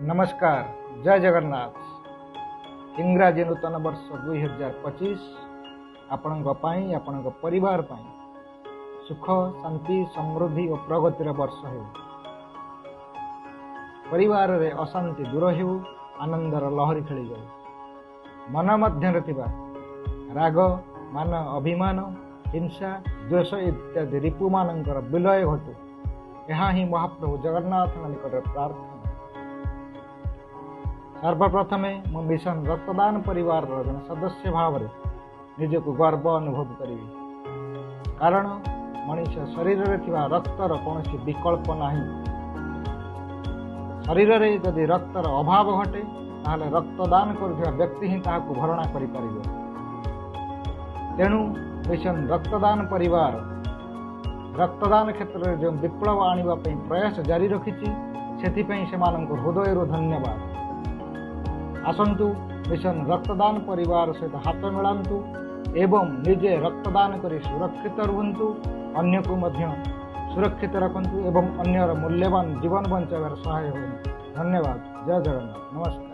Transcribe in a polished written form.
ନମସ୍କାର, ଜୟ ଜଗନ୍ନାଥ। ଇଂରାଜୀ ନୂତନ ବର୍ଷ 2025 ଆପଣଙ୍କ ପାଇଁ, ଆପଣଙ୍କ ପରିବାର ପାଇଁ ସୁଖ, ଶାନ୍ତି, ସମୃଦ୍ଧି ଓ ପ୍ରଗତିର ବର୍ଷ ହେଉ। ପରିବାରରେ ଅଶାନ୍ତି ଦୂର ହେଉ, ଆନନ୍ଦର ଲହରୀ ଖେଳିଯାଉ। ମନ ମଧ୍ୟରେ ଥିବା ରାଗ, ମାନ, ଅଭିମାନ, ହିଂସା, ଦ୍ୱେଷ ଇତ୍ୟାଦି ରିପୁମାନଙ୍କର ବିଲୟ ଘଟୁ, ଏହା ହିଁ ମହାପ୍ରଭୁ ଜଗନ୍ନାଥଙ୍କ ନିକଟରେ ପ୍ରାର୍ଥନା। ସର୍ବପ୍ରଥମେ ମୁଁ ମିଶନ ରକ୍ତଦାନ ପରିବାରର ଜଣେ ସଦସ୍ୟ ଭାବରେ ନିଜକୁ ଗର୍ବ ଅନୁଭବ କରିବି, କାରଣ ମଣିଷ ଶରୀରରେ ଥିବା ରକ୍ତର କୌଣସି ବିକଳ୍ପ ନାହିଁ। ଶରୀରରେ ଯଦି ରକ୍ତର ଅଭାବ ଘଟେ, ତାହେଲେ ରକ୍ତଦାନ କରୁଥିବା ବ୍ୟକ୍ତି ହିଁ ତାହାକୁ ଭରଣା କରିପାରିବ। ତେଣୁ ମିଶନ ରକ୍ତଦାନ ପରିବାର ରକ୍ତଦାନ କ୍ଷେତ୍ରରେ ଯେଉଁ ବିପ୍ଳବ ଆଣିବା ପାଇଁ ପ୍ରୟାସ ଜାରି ରଖିଛି, ସେଥିପାଇଁ ସେମାନଙ୍କୁ ହୃଦୟରୁ ଧନ୍ୟବାଦ। ଆସନ୍ତୁ, ମିଶନ ରକ୍ତଦାନ ପରିବାର ସହିତ ହାତ ମିଳାନ୍ତୁ ଏବଂ ନିଜେ ରକ୍ତଦାନ କରି ସୁରକ୍ଷିତ ରୁହନ୍ତୁ, ଅନ୍ୟକୁ ମଧ୍ୟ ସୁରକ୍ଷିତ ରଖନ୍ତୁ ଏବଂ ଅନ୍ୟର ମୂଲ୍ୟବାନ ଜୀବନ ବଞ୍ଚାଇବାରେ ସହାୟ ହୁଅନ୍ତୁ। ଧନ୍ୟବାଦ। ଜୟ ଜଗନ୍ନାଥ। ନମସ୍କାର।